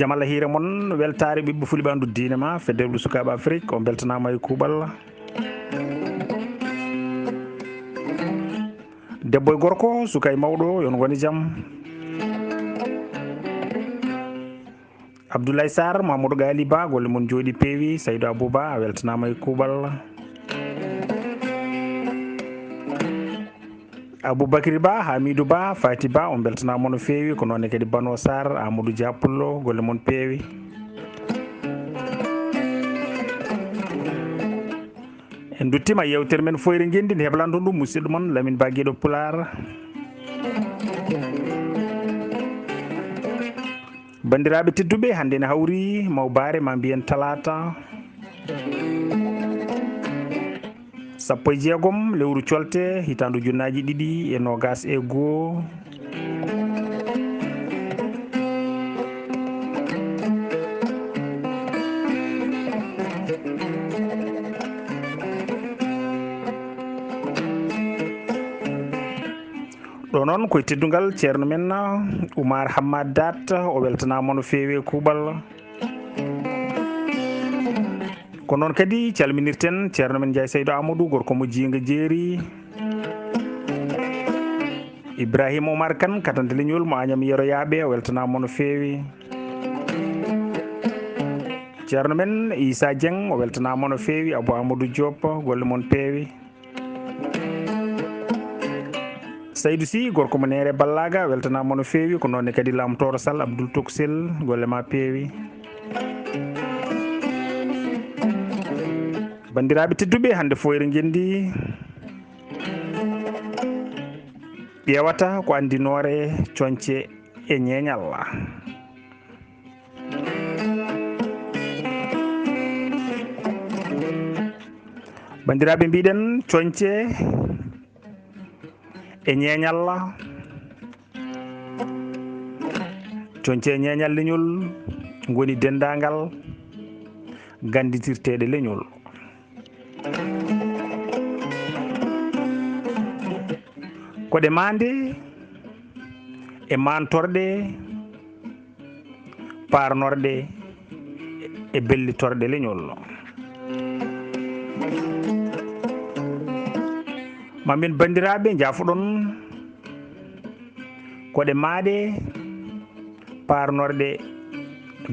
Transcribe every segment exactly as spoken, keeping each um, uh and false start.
Jam Allah hiire mon, weltaare ɓiɓɓe fulɓe anndu diine ma, fedde rewɓe sukaaɓe Afrik, on mbeltanaama e kuuɓal. Debbo e gorko, suka e mawɗo, yon ngoni jam. Abdoulaye Sarr, Mamadou Gali Ba, golle mon jooɗi peewi. Saydou Abou Ba, a weltanaama e kuuɓal. Aboubacry Ba, Hamidou Ba, Fati Ba, on mbeltanaama no feewi. Ko noon ne kadi Bano Sarr, Amadou Dia Pullo, golle mon peewi. En nduttiima yeewtere men Fooyre Ngenndi nde heblanto ɗum musidɗo mon Lamine Ba Geɗo Pulaar. Banndiraaɓe tedduɓe, hannde ene hawri mawbaare, ma mbiyen talaata, sappo e jeegom lewru colte, hitaande ujunnaaji ɗiɗi e noogaas e goo. Ɗo noon koye teddungal ceerno men Oumar Hammad Dat, o weltanaama no feewi e kuuɓal. Ko noon kadi calminirten ceerno men Ndiaye Saydou Amadou, gorko mo Jiinga Jeeri. Ibrahima Oumar Kane, katante leñol mo Agnam Yero Yaaɓe, o weltanaama no feewi. Ceerno men Issa Dieng, o weltanaama no feewi. Abou Amadou Diop, golle mon peewi. Saydou Sy, gorko mo Neere Ballaga, weltanaama no feewi. Ko noon ne kadi Lamtooro Sall, Abdoul Toksel, golle ma peewi. Banndiraaɓe tedduɓe, hannde Fooyre Ngenndi ƴeewata ko anndinoore coñce e ñeeñal. Banndiraaɓe, mbiɗen coñce e ñeeñal. Coñce e ñeeñal leñol ngoni denndaangal gannditirteeɗe leñol. Koɗe maande e maantorɗe paarnorɗe e bellitorɗe leñol. Ma min banndiraaɓe njaafoɗon koɗe maaɗe paarnorɗe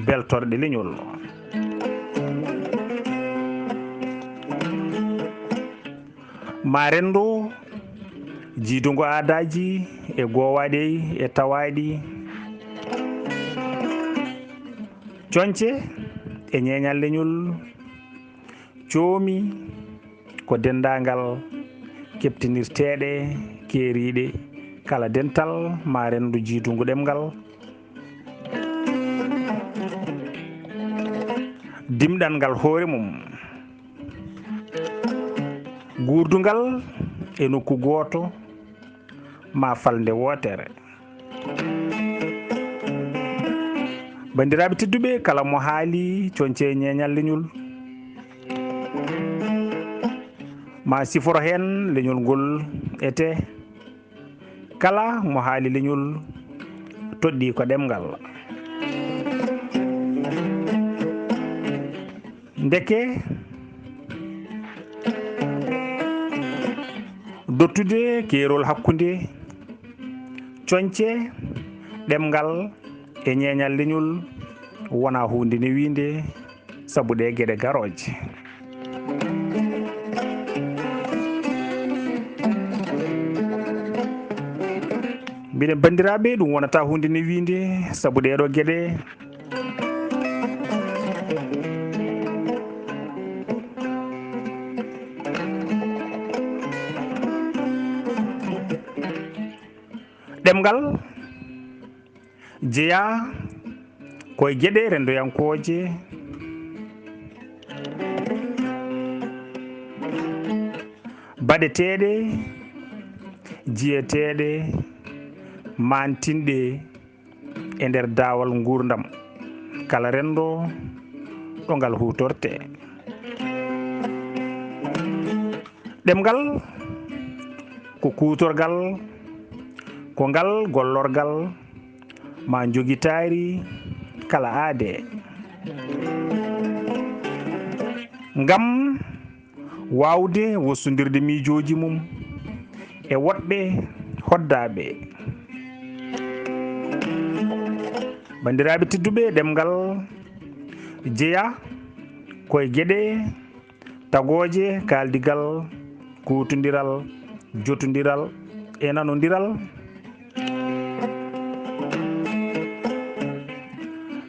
beltorɗe leñol. Ma renndo jiidungo aadaaji e goowaaɗi e tawaaɗi. Coñce e ñeeñal leñol coomi ko denndaangal keɓtinirteeɗe keeriiɗe kala dental ma renndo jiidungo ɗemngal. Dimɗanngal hoore mum. Guurdungal e nokku gooto ma falnde wootere. Banndiraaɓe tedduɓe, kala mo haali coñce e ñeeñal leñol, ma siforo heen leñol ngol etee. Kala mo haali leñol toɗɗii ko ɗemngal. Ndeke dottude keerol hakkunde coñce, ɗemngal e ñeeñal leñol wonaa huunde newiinde. Sabu ɗee geɗe garooje. Mbiɗen banndiraaɓe, ɗum wonata huunde newiinde, sabu ɗee ɗoo geɗe. Ɗemngal jeyaa ko e geɗe renndoyankooje. Baɗeteeɗe, jiyeteeɗe, maantinɗe e nder daawal nguurndam kala renndo ɗo ngal huutortee. Ɗemngal ko kuutorgal, ko ngal gollorgal maa njogitaari kala aadee. Ngam waawde wostondirde miijooji mum e woɗɓe hoddaaɓe. Banndiraaɓe tedduɓe, ɗemngal jeyaa ko e geɗe tagooje kaaldigal, kuutondiral, jotondiral e nanondiral.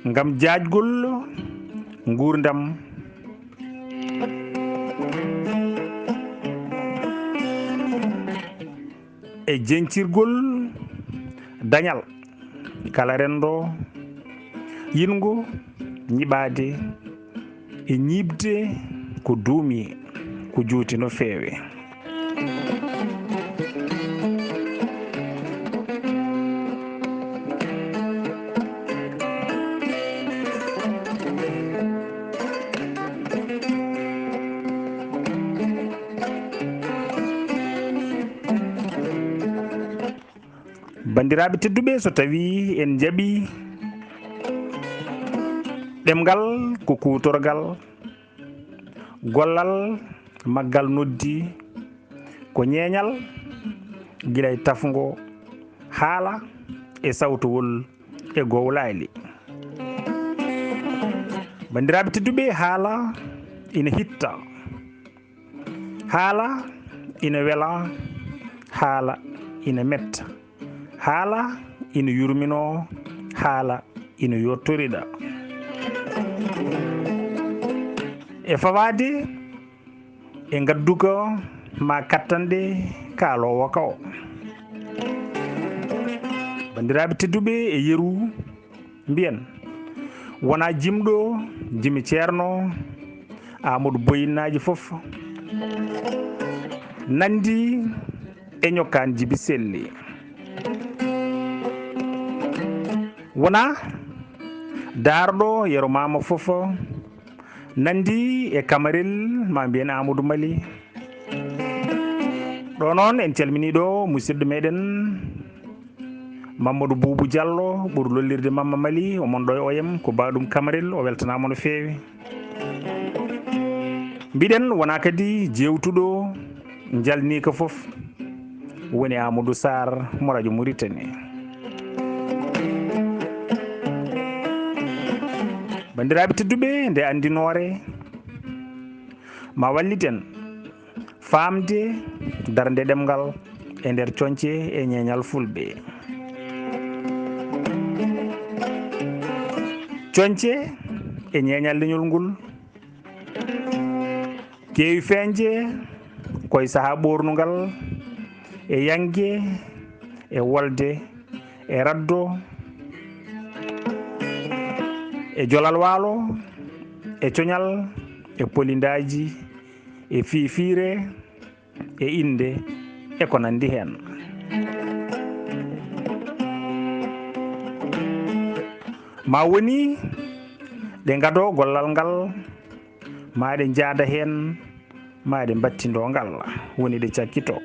Ngam jaajgol nguurndam e jeñcirgol dañal kala renndo yiɗngo ñiɓaade e ñiiɓde ko duumi, ko juuti no feewi. Banndiraaɓe tedduɓe, so tawii en njaɓii ɗemngal ko kuutorgal, gollal maggal noddi ko ñeeñal, gila e tafngo haala e sawtowol e gowlaali. Banndiraaɓe tedduɓe, haala ina hitta, haala ina wela, haala ina metta, haala ina yurminoo, haala ina yottorida. E fawaade e ngadduka maa kattanɗe kaaloowo ka o. Banndiraaɓe tedduɓe, e yeru mbiyen, wonaa jimɗo jimi Ceerno Aamadu Boyinnaaji fof nanndi e ñokkaan jibi selli. Wonaa daarɗo yero maama fof nanndi e Kamarel, maa mbiyen Aamadu Mali. Ɗo noon en calminii ɗo musidɗo meɗen Mamadou Boubou Diallo, ɓuri lollirde Mamma Mali, o mon ɗo e O M, ko baaɗum Kamarel, o weltanaama no feewi. Mbiɗen wonaa kadi jeewtuɗo njalniika fof, woni Amadou Sarr mo rajo Mauritanie. Banndiraaɓe tedduɓe, nde anndinoore ma wallit en faamde darnde ɗemngal e nder coñce e ñeeñal fulɓe. Coñce e ñeeñal leñol ngol keewi feeñde koye sahaa ɓoornungal e yannge e wolde e raddo e jolal waalo e coñal e polindaaji e fiifiire e innde e ko nanndi heen. Ma woni ɗe ngadoo gollal ngal, maa ɗe njaada heen, maa ɗe mbattindoo ngal, woni ɗe cakkitoo.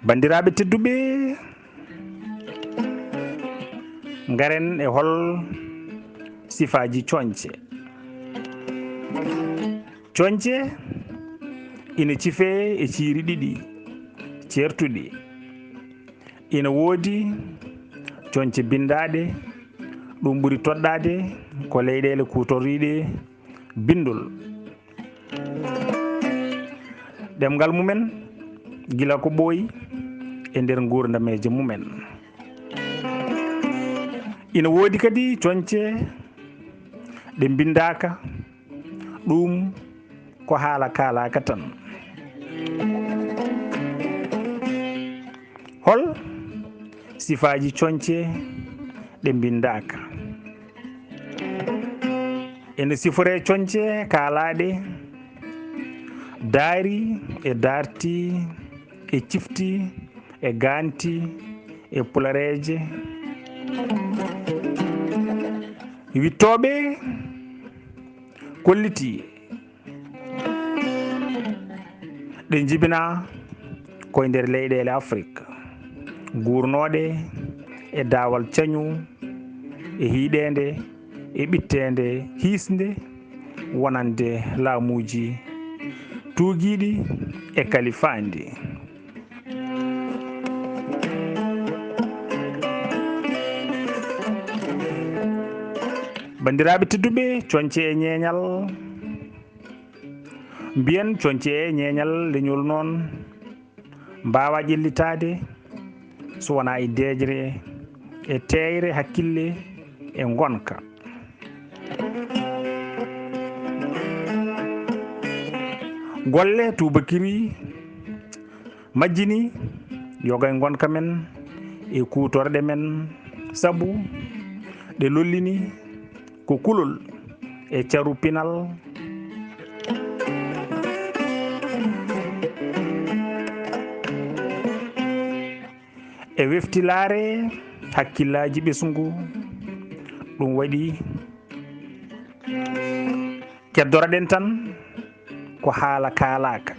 Banndiraaɓe tedduɓe, ngaren e hol sifaaji coñce. Coñce ina cifee e ciiri ɗiɗi ceertuɗi. Ina woodi coñce binndaaɗe, ɗum ɓuri toɗɗaade ko leyɗeele kuutoriiɗe binndol. Ɗemngal mumen, gila ko ɓooyi e nder nguurdameeje mumen. Ina woodi kadi coñce ɗe mbinndaaka, ɗum ko haala kaalaaka tan. Hol sifaaji coñce ɗe mbinndaaka? Ene siforee coñce kaalaaɗe, daari e daarti e cifti e gaanti e pulareeje. Wiɗtooɓe kollitii ɗe njibinaa ko e nder leyɗeele Afrik, guurnooɗe e daawal cañu, e hiiɗeende, e ɓitteende hiisnde, wonande laamuuji tuugiiɗi e kalifaandi. Banndiraaɓe tedduɓe, coñce e ñeeñal, mbiyen coñce e ñeeñal leñol noon, mbaawa ƴellitaade so wonaa e deeƴre, e teeyre hakkille, e ngonka. Golle tuubakiri majjini yoga e ngonka men e kuutorɗe men, sabu ɗe lollini ko kulol e caru pinal, e weftilaare hakkillaaji ɓesngu. Ɗum waɗi keddoraɗen tan ko haala kaalaaka.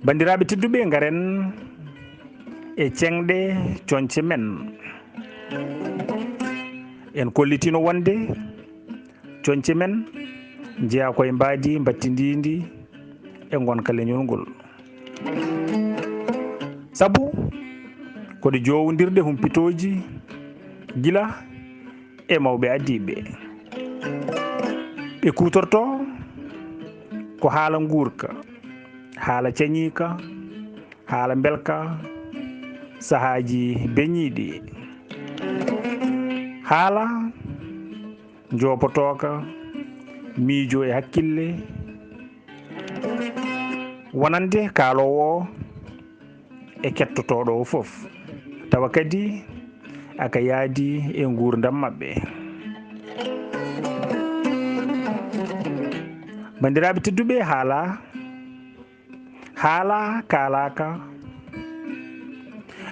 Banndiraaɓe tedduɓe, ngaren e ceŋɗe coñce men. En kollitino wonde coñce men njeyaa ko e mbaadi mbattindiindi e ngonka leñol ngol. Sabu ko ɗe joowondirɗe humpitooji gila e mawɓe adiiɓe. Ɓe kuutorto ko haala nguurka, haala cañiika, haala mbelka, sahaaji beñiiɗi. Haala njoopotooka, miijo e hakkille, wonande kaaloowo o e kettotooɗo o fof, tawa kadi aka yaadi e nguurndam maɓɓe. Banndiraaɓe tedduɓe, haala, haala kaalaaka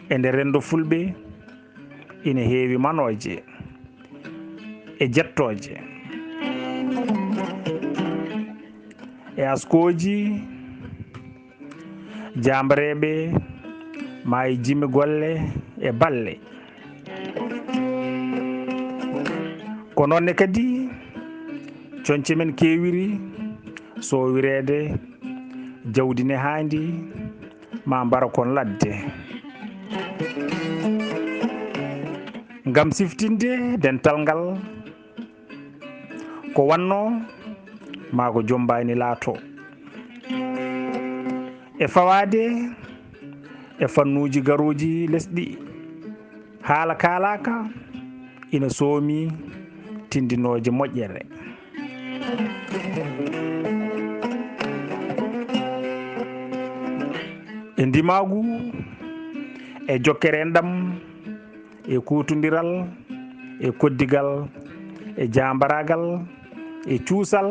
e nder renndo fulɓe ina heewi manooje e jettooje e askooji jaambareeɓe maa e jimi golle e balle. Ko noon ne kadi coñce men keewiri sowireede jawdi nehaandi maa mbara kon ladde. Ngam siftinde dental ngal, ko wannoo maa ko jommbaani laatoo. E fawaade e fannuuji garooji lesɗi, haala kaalaaka ina soomi tindinooje moƴƴere. E ndimaagu, e jokkere enɗam, e kuutondiral, e koddigal, e jaambaraagal, e cuusal,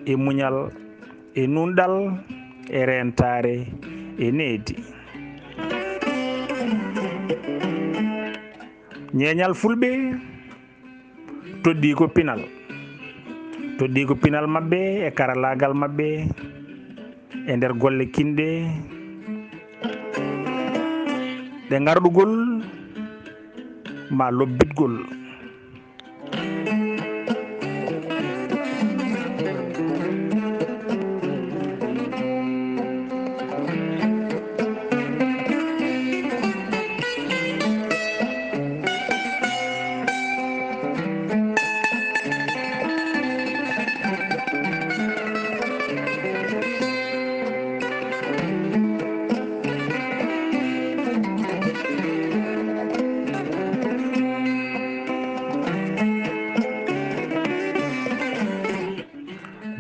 e muñal, e nunɗal, e reentaare, e needi. Ñeeñal Fulɓe toɗɗii ko pinal. Toɗɗii ko pinal maɓɓe e karallaagal maɓɓe e nder golle kinɗe. Ɗe ngarɗugol maa lobbitgol.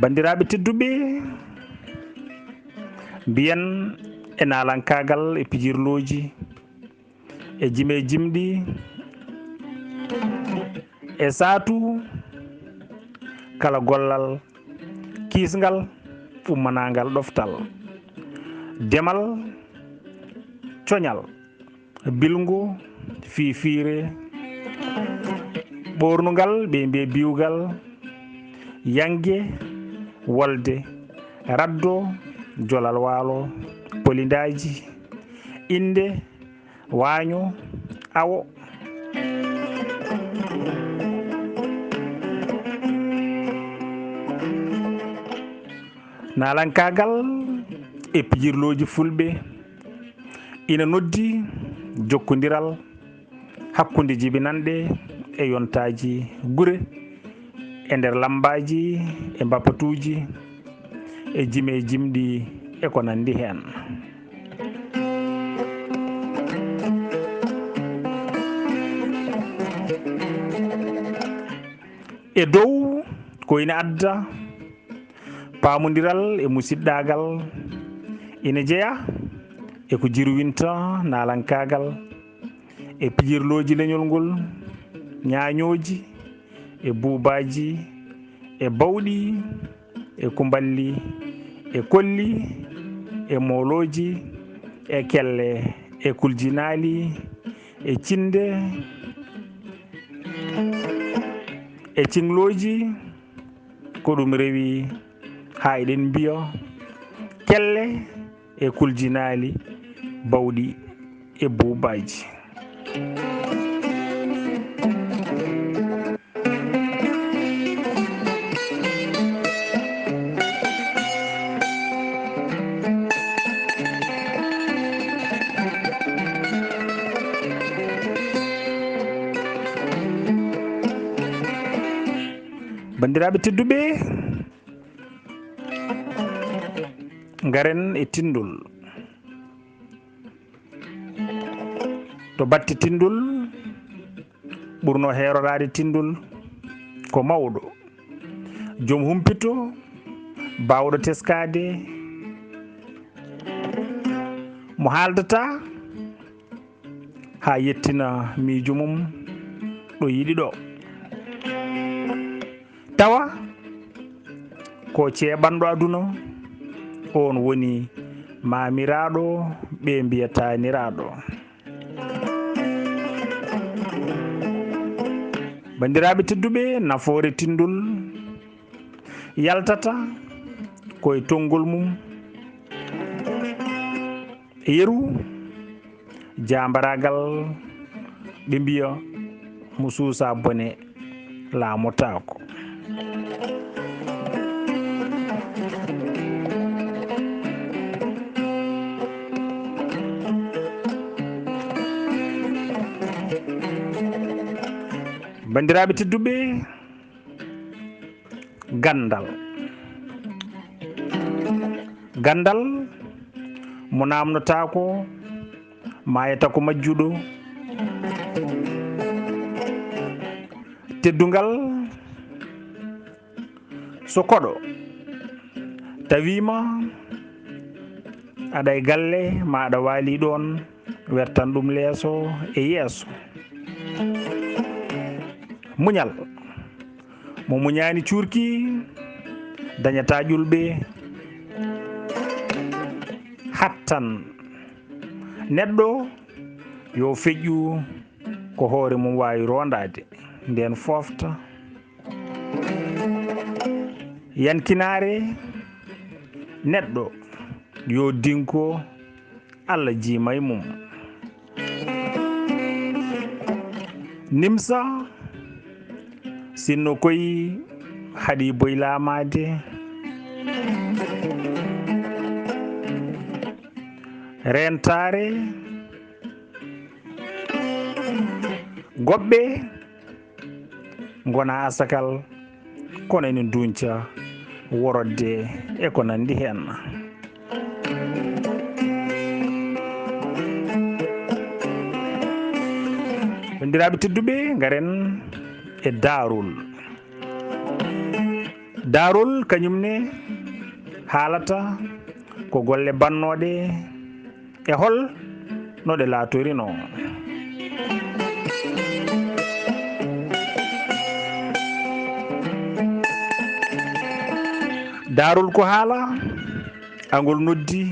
Banndiraaɓe tedduɓe, mbiyen e naalankaagal, e pijirlooji, e jime jimɗi, e saatu kala gollal kiisngal ummanaangal ɗoftal, demal, coñal, bilngu, fiifiire, ɓoornungal, ɓe mbiya biwgal, yannge, wolde, raddo, jolal waalo, polindaaji, innde, waaño, awo. Naalankaagal e pijirlooji Fulɓe ina noddi jokkondiral hakkunde jibinanɗe e yontaaji gure, e nder lammbaaji, e mbappatuuji, e jime jimɗi, e ko nanndi heen. E dow, ko ina adda paamondiral e musiɗɗaagal, ina jeyaa e ko jirwinta naalankaagal, e pijirlooji leñol ngol, ñaañooji, e buubaaji, e bawɗi, e kumballi, e kolli, e moolooji, e kelle, e kuljinaali, e cinnde, e ciŋlooji, ko ɗum rewi haa eɗen mbiya kelle e kuljinaali, bawɗi e buubaaji. Banndiraaɓe tedduɓe, ngaren e tinndol. To batte tinndol, ɓurno heeroraade tinndol ko mawɗo, joom humpito, baawɗo teskaade, mo haaldata haa yettina miijo mum ɗo yiɗi ɗo. Tawa ko ceeɓanɗo aduna, oon woni maamiraaɗo, ɓe mbiyata niraaɗo. Banndiraaɓe tedduɓe, nafoore tinndol yaltata ko e tonngol mum. E yeru, jaambaraagal, ɓe mbiya mo suusa bone laamotaako. Banndiraaɓe tedduɓe, ganndal. Ganndal mo naamnotaako maayata ko majjuɗo. Teddungal so koɗo tawiima aɗa e galle ma aɗa waali ɗoon, wertan ɗum leeso e yeeso. Muñal mo muñaani cuurki dañataa ƴulɓe. Hattan neɗɗo yo feƴƴu ko hoore mum waawi roondaade, ndeen foofta. Yankinaare neɗɗo yo dinko Alla jiima e mum. Nimsa sinno koy haɗi boy laamaade. Reentaare goɓɓe ngona asakal, kono ene nduñca worodde e ko nanndi heen. Banndiraaɓe tedduɓe, ngaren e daarol. Daarol kañum ne haalata ko golle bannooɗe e hol no ɗe laatorino. Daarol ko haala, angol noddi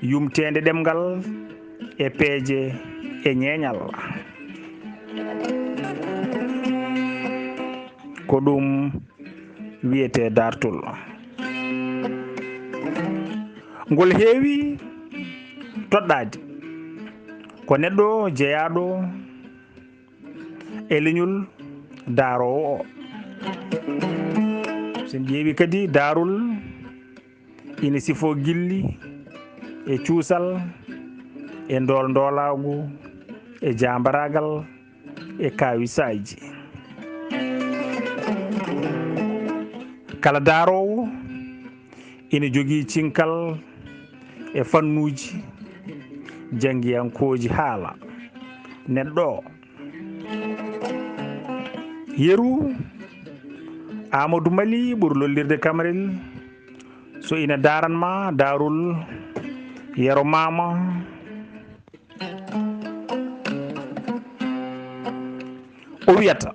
yumteende ɗemngal e peeje e ñeeñal. Ko ɗum wiyetee daartol. Ngol heewi toɗɗaade ko neɗɗo jeyaaɗo e leñol daaroowo o. So en ƴeewi kadi daarol ina sifoo gilli e cuusal e ndool-ndoolaagu e jaambaraagal e kaawisaaji. Kala daaroowo ina jogii cinkal e fannuuji janngiyankooji haala neɗɗo o. Yeru Aamadu Mali ɓuri lollirde Kamarel so ina daaran ma daarol Yero Maama. O wiyata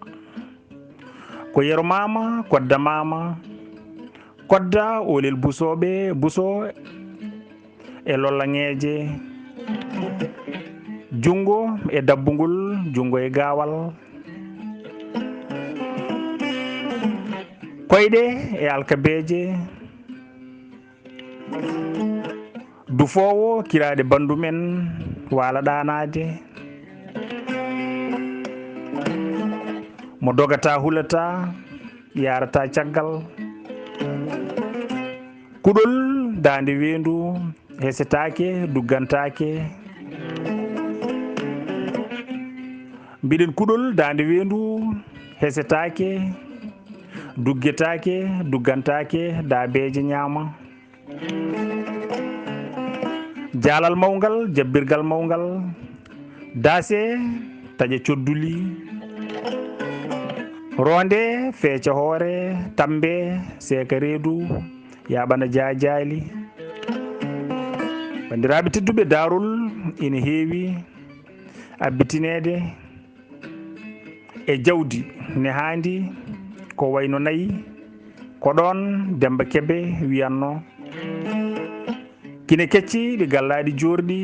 ko Yero Maama, Kodda Maama, Kodda Oolel Busooɓe, Buso e Lollaŋeeje, junngo e dabbungol, junngo e gaawal, koyɗe e alkabeeje, dufoowo kiraaɗe banndum en waala ɗaanaade, mo dogataa hulataa yaarataa caggal, kuɗol daande weendu hesetaake, duggantaake. Mbiɗen kuɗol daande weendu hesetaake, duggetaake, duggantaake, daabeeje ñaama. Jaalal mawngal, jabbirgal mawngal, daase, taƴa codduli, roonde, feeca hoore, tambe, seeka reedu, yaaɓana jaajaali. Banndiraaɓe tedduɓe, daarol ina heewi abbitineede e jawdi nehaandi ko wayno nayi, ko ɗoon Demmba Kebe wiyatno, kine kecci ɗi gallaaɗi joorɗi,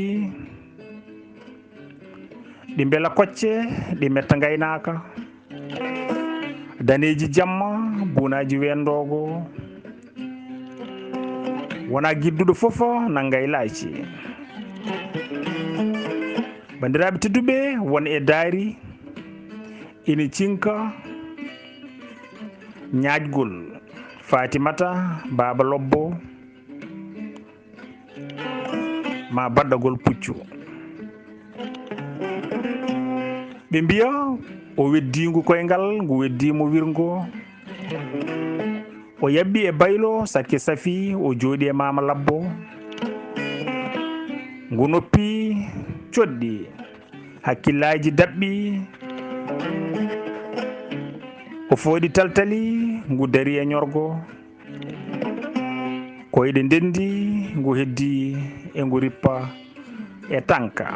ɗi mbela kocce, ɗi metta ngaynaaka, daneeji jamma, buunaaji weenndoogo, wonaa gidduɗo fof nanngay laaci. Banndiraaɓe tedduɓe, won e daari ina cinka ñaajgol Fatimata Baaba Lobbo ma baɗɗagol puccu. Ɓe mbiya o weddii ngu koyngal, ngu weddii mo wirngo. O yabbi e baylo sakke safi, o jooɗi e maama labbo. Ngu noppi coɗɗi, hakkillaaji daɓɓi. O fooɗi taltali, ngu dari e ñorgo. Koyɗe ndenndi, ngu heddi e ngu rippa e tanka.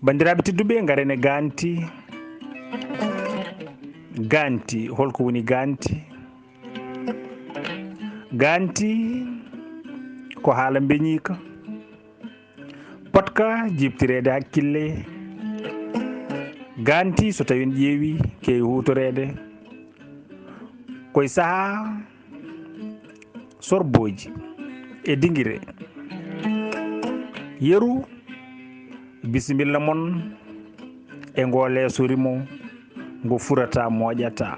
Banndiraaɓe tedduɓe, ngaren e gaanti. Gaanti, holko woni gaanti? Gaanti ko haala mbeñiika, potka jiɓtireede hakkille. Gaanti, so tawi en ƴeewi, keewi huutoreede koye sahaa sorbooji e dingire. Yeru, bisimilla mon e ngoo leeso rimo ngo furata, moƴata.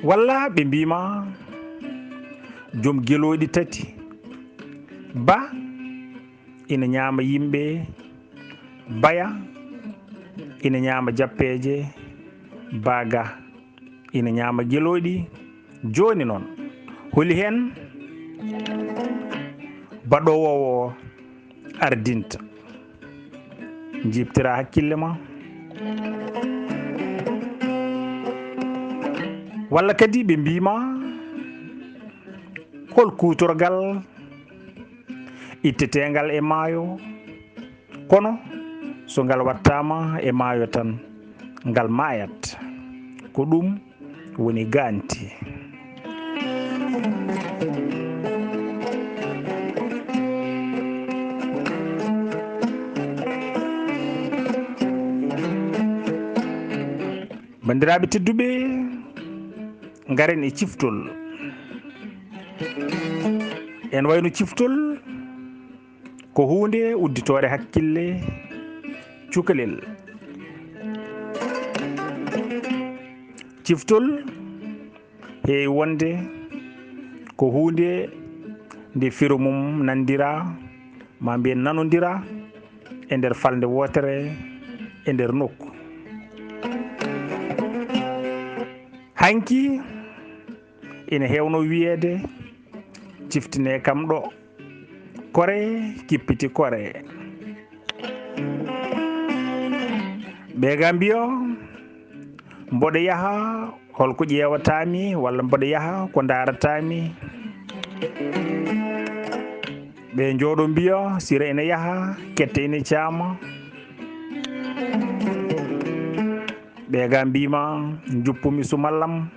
Walla ɓe mbiima joom gelooɗi tati, ba ina ñaama yimɓe, baya ina ñaama jappeeje, baga ina ñaama gelooɗi. Jooni noon, holi heen baɗoowo o ardinta? Njiɓtira hakkille ma. Walla kadi ɓe mbiima, hol kuutorgal itteteengal e maayo? Kono so ngal wattaama e maayo tan, ngal maayat. Ko ɗum woni gaanti. Banndiraaɓe tedduɓe, ngaren e ciftol. En wayno ciftol ko huunde udditoore hakkille cukalel. Ciftol heewi wonde ko huunde nde firo mum nanndira, maa mbiyen nanondira, e nder falnde wootere, e nder nokku. Hanki ina heewno wiyeede, ciftine kam ɗo, kore kippiti kore. Ɓe ga mbiyo, mboɗo yaha, holko ƴeewataami, walla mboɗo yaha, ko ndaarataami? Ɓe njooɗo mbiyo, sira ina yaha, kette ina caama. Ɓe ga mbiima, njuppumi sumallam,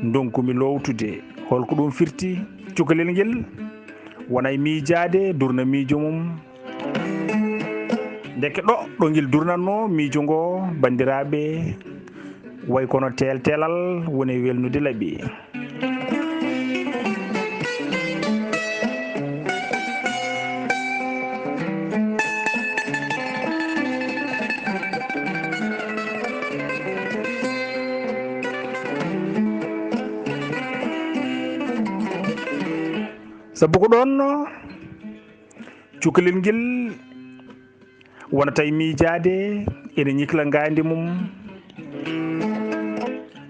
ndonkumi loowtude. Holko ɗum firti? Cukalel ngel wona e miijaade, durna miijo mum. Ndeke ɗo, ɗo ngel durnatnoo miijo ngo, banndiraaɓe, way kono teelteelal woni e welnude laɓi. Sabu ko ɗoon cukalel ngel wonata e miijaade, ene ñikla ngaandi mum.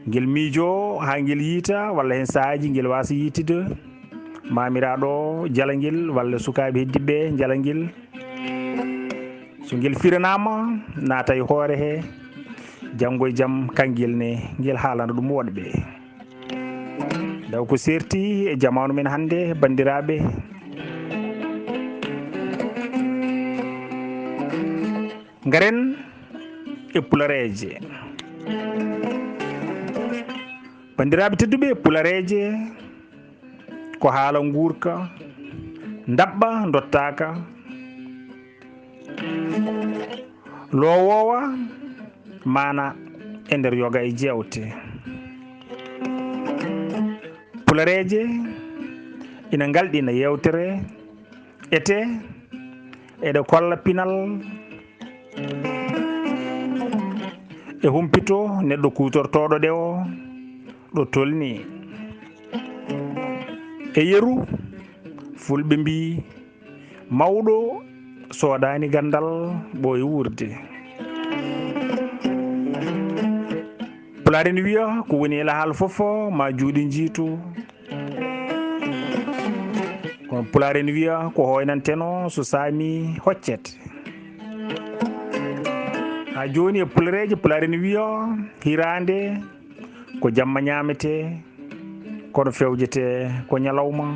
Ngel miijo haa ngel yiita, walla heen sahaaji ngel waasa yiitide. Maamiraaɗo jala ngel walla sukaaɓe heddiiɓe njala ngel. So ngel firanaama, naata e hoore he, janngo e jam kanngel ne, ngel haalana ɗum woɗɓe. Ndaw ko seerti e jamaanu men hannde, banndiraaɓe. Ngaren e pulareeje. Banndiraaɓe tedduɓe, pulareeje ko haala nguurka, ndaɓɓa, dottaaka, loowoowa, maana e nder yoga e jeewte. Pulareeje ina ngalɗina yeewtere, ete, eɗe kolla pinal, e humpito neɗɗo kuutortooɗo ɗe o, ɗo tolni. E yeru, Fulɓe mbii, mawɗo soodaani ganndal, ɓooyi wuurde. Pulaar ene wiya, ko woni e lahal fof, ma juuɗe njiitu. Kono Pulaar ene wiya, ko hoynanteno so saami hoccete. Haa jooni e pulareeje, Pulaar ene wiya, hiraande ko jamma ñaametee, kono fewjetee ko ñalawma.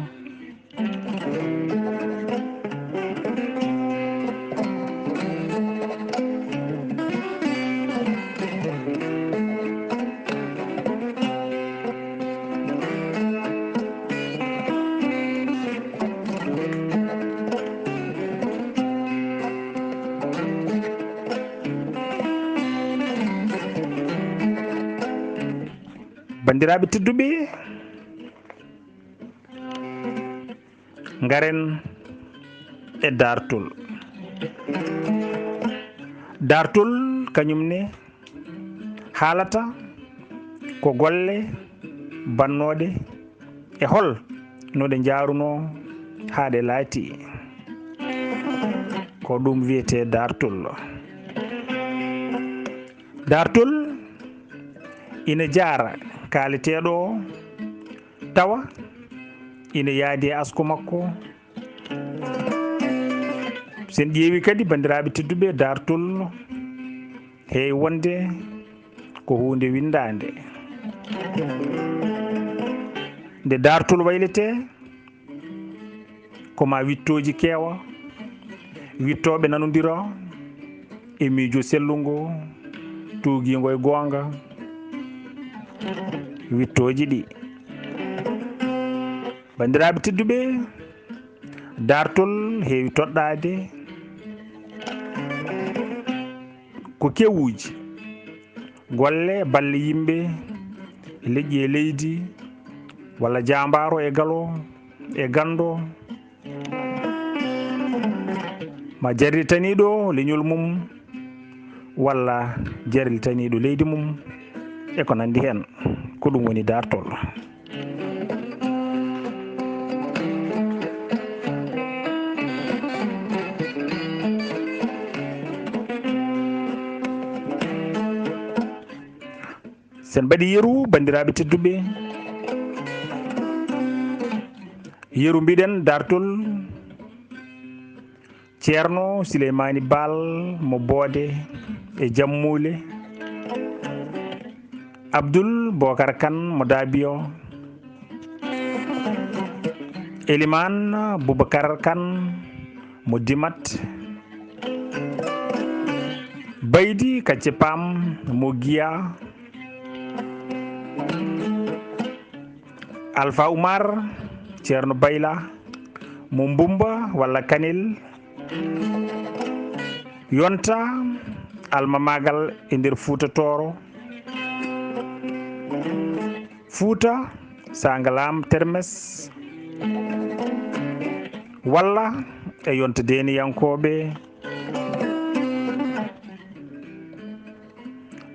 Banndiraaɓe tedduɓe, ngaren e daartol. Daartol kañum ne haalata ko golle bannooɗe e hol no ɗe njaarunoo haa ɗe laatii. Ko ɗum wiyetee daartol. Daartol ina jaara kaaleteeɗo o, tawa ina yaadi e asko makko. Sen ƴeewi kadi, banndiraaɓe tedduɓe, daartol heewi wonde ko huunde winndaande. Nde daartol wayletee, ko ma wittooji keewa, wittooɓe nanondira e miijo sellungo, tuugiingo e goonga, wittooji ɗi. Banndiraaɓe tedduɓe, daartol heewi toɗɗaade ko kewuuji, golle, balle yimɓe, leƴƴi e leydi, walla jaambaaro e galo e ganndo, ma jarlitaniiɗo leñol mum, walla jarlitaniiɗo leydi mum, e ko nanndi heen. Ko ɗum woni daartol. Sen mbaɗi yeru, banndiraaɓe tedduɓe. Yeru mbiɗen daartol Ceerno Sileymaani Baal mo Boode e Jammuule, Abdul Bokar Kan mo Daabiyo, Elimaan Bubakar Kan mo Dimat, Baydi Kacce Paam mo Giya, Alfa Umar, Ceerno Bayla, mo Mbumba walla Kanel, yonta almamaagal e nder Fuuta Tooro, Fuuta Sangalaam Termes, walla e yonta deeniyankooɓe.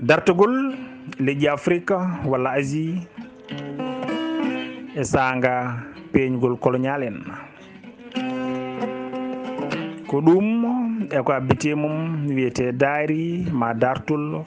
Dartagol leƴƴi Afirka walla Asie e saanga peeñgol koloñaal en. Ko ɗum e ko abbitee mum wiyetee daari ma daartol.